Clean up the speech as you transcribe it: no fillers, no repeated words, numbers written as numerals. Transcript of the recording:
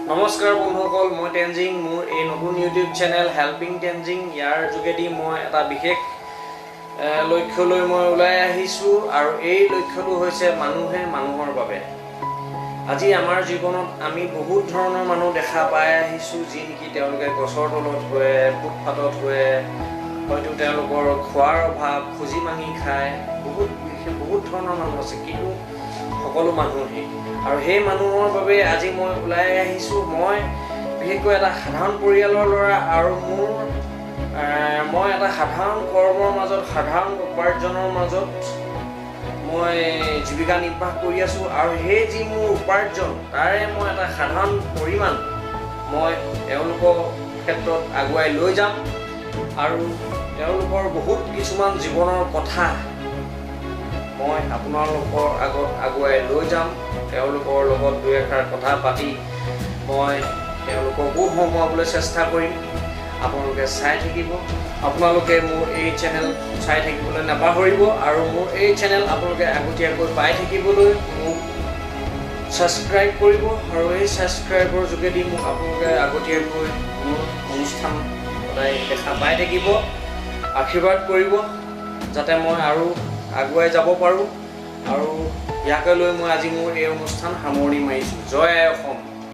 নমস্কাৰ বন্ধুসকল, মই টেনজিং। মোৰ এই নতুন ইউটিউব চেনেল হেল্পিং টেনজিং, ইয়াৰ যোগেদি মই এটা বিশেষ লক্ষ্য লৈ মই ওলাই আহিছোঁ আৰু এই লক্ষ্যটো হৈছে মানুহে মানুহৰ বাবে। আজি আমাৰ জীৱনত আমি বহুত ধৰণৰ মানুহ দেখা পাই আহিছোঁ, যি নেকি তেওঁলোকে গছৰ তলত শুৱে, ফুটপাথত শুৱে, হয়তো তেওঁলোকৰ খোৱাৰ অভাৱ, খুজি মাঙি খায়। বহুত বিশেষ বহুত ধৰণৰ মানুহ আছে, কিন্তু সকলো মানুহেই আৰু সেই মানুহৰ বাবে আজি মই ওলাই আহিছোঁ। মই বিশেষকৈ এটা সাধাৰণ পৰিয়ালৰ ল'ৰা আৰু মই এটা সাধাৰণ কৰ্মৰ মাজত, সাধাৰণ উপাৰ্জনৰ মাজত মই জীৱিকা নিৰ্বাহ কৰি আছোঁ আৰু সেই যি মোৰ উপাৰ্জন, তাৰে মই এটা সাধাৰণ পৰিমাণ মই তেওঁলোকৰ ক্ষেত্ৰত আগুৱাই লৈ যাম আৰু তেওঁলোকৰ বহুত কিছুমান জীৱনৰ কথা মই আপোনালোকৰ আগত আগুৱাই লৈ যাম। তেওঁলোকৰ লগত দুই এষাৰ কথা পাতি মই তেওঁলোককো হহুৱাবলৈ চেষ্টা কৰিম। আপোনালোকে চাই থাকিব। আপোনালোকে মোৰ এই চেনেল চাই থাকিবলৈ নাপাহৰিব আৰু মোৰ এই চেনেল আপোনালোকে আগতীয়াকৈ পাই থাকিবলৈ মোক ছাবস্ক্ৰাইব কৰিব আৰু এই ছাবস্ক্ৰাইবৰ যোগেদি মোক আপোনালোকে আগতীয়াকৈ মোৰ অনুষ্ঠান সদায় দেখা পাই থাকিব। আশীৰ্বাদ কৰিব যাতে মই আৰু আগুৱাই যাব পাৰোঁ আৰু ইয়াকে লৈ মই আজি মোৰ এই অনুষ্ঠান সামৰণি মাৰিছোঁ। জয় আই অসম।